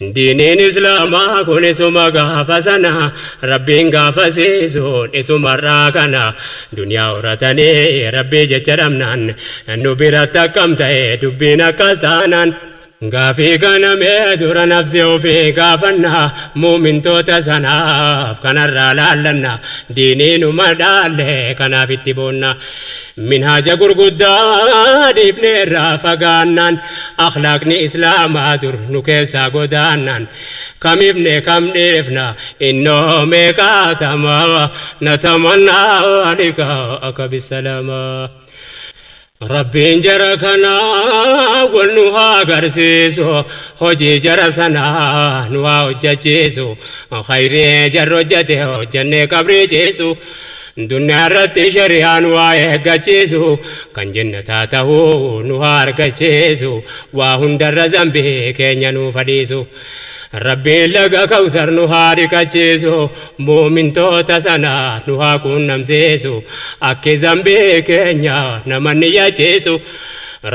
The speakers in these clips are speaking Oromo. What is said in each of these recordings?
Diiniin Islaamaa kun isuma gaafa sana Rabbiin gaafasiisu isumarraa kana duniyaa horatanii Rabbii jecha dhabnaan nu biratti akkam ta'e dubbiin akkas taanaan. Gaafii kana mee dura nafsi ofii gaafanna muumintoota sanaaf kanarraa laallanna diinii numa dhaalle kanaaf itti boonna. Minhaaja gurguddaa dhiifne irraa fagaannaan akhlaaqni Islaamaa dur nu keessaa godaannaan kamifne kam dhiifna innoo meeqaatama natamannaa liqaa'aka bisalaama. Rabbiin jara kanaa wal nu haa agarsiisu hojii jara sanaa nu haa hojjechiisu khayrii jarri hojjete hojjennee qabrii ciisu duniyaa irratti shari'aa nu haa eeggachiisu kan jannataa ta'uu nu haa argachiisu waa hundarra zambii keenya nuuf adiisu. Rabbiin laga kawthar nu haa dhiqachiisu muumintoota sana nu haa quunnamsiisu akki zambii keenya nama ni yachiisu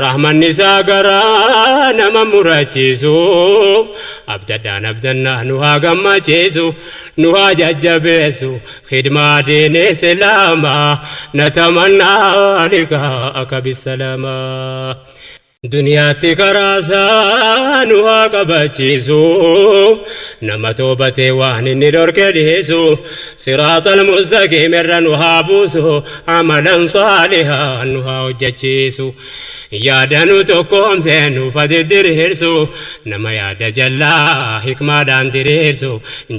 rahmanni isaa garaa nama murachiisu abdadhaan abdannaa nu haa gammachiisu nu haa jajjabeessu khidmaa diini islaamaa natamannaa liqaa'aka bissalaamaa. Duniyaatti karaa isaa nu haa qabachiisu nama toobatee waan inni dhorke dhiisu siraatal mustaqiim irra nu haa buusu amalan saalihaa nu haa hojjechiisu yaada nu tokkoomse nuuf diriirsu nama yaada jallaa hikmaadhaan diriirsu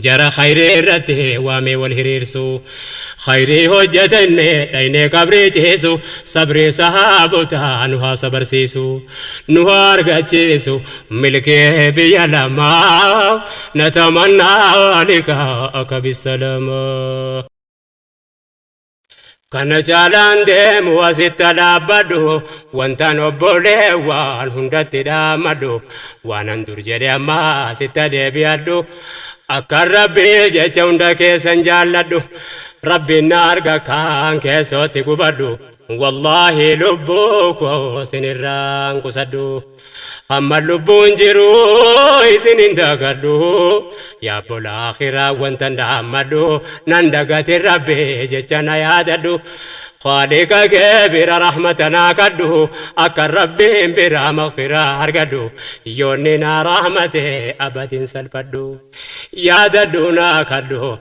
jara khayrii irratti waamee wal hiriirsu khayrii hojjetenne dhaynee qabrii ciisu sabrii sahaabotaa nu haa sabarsiisu nu haa argachiisu milkee biyya lamaa natamannaa liqaa'aka bisalamaa. Kana caalaan deemu asitti dhaabbadhu wantaan obboleewwan hundatti dhaamadhu waanan dur jedhe amma asitti deebi'adhu akka Rabbii jecha hunda keessan jaalladhu Rabbiin na arga kaan keessootti gubadhu wallaahi lubbuu koo isinirraan qusadhu amma lubbuun jiru isin hin dagadhu yaa bola akhiraa wanta dhaammadhu nan dagate Rabbi jecha na yaadadhu Khaliqa kee bira rahmata naa kadhu akka Rabbiin bira maghfiraa argadhu yoonni na rahmate abadin salphadhu yaadadhu naa kadhu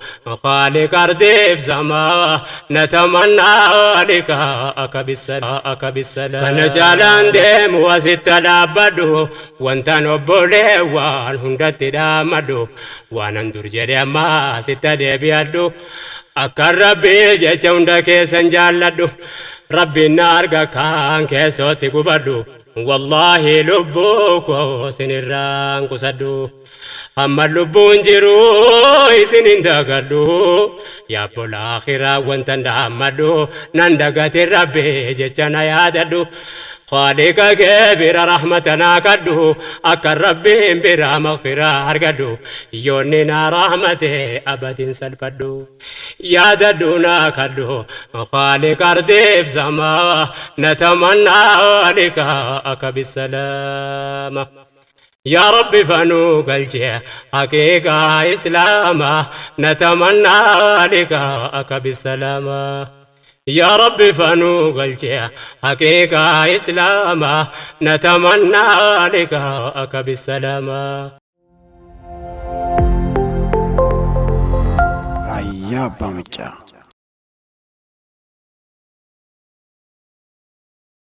Khaliqa ardiif samaa natamannaa liqaa'aka bisalaam. Kana caalaan deemu asitti dhaabbadhu wantaan obboleewwan hundatti dhaamadhu waanan dur jedhe amma asitti deebi'adhu akka Rabbii jecha hunda keessan jaalladhu Rabbiin na arga kaan keessootti gubadhu wallaahi lubbuu koo isinirraan qusadhu amma lubbuun jiru isin hin dagadhu yaa bola akhiraa wanta dhaammadhu nan dagate Rabbi jecha na yaadadhu Khaliqa kee bira rahmata naa kadhu akka Rabbiin bira maghfiraa argadhu yoonni na rahmate abadin salphadhu yaadadhu naa kadhu Khaliqa ardiif samaa natamannaa liqaa'aka bisalaama. يا رب فنو قلجي حقيقة إسلاما نتمنى لقاءك بالسلامة يا رب فنو قلجي حقيقة إسلاما نتمنى لقاءك بالسلامة. Raayyaa Abbaa Maccaa.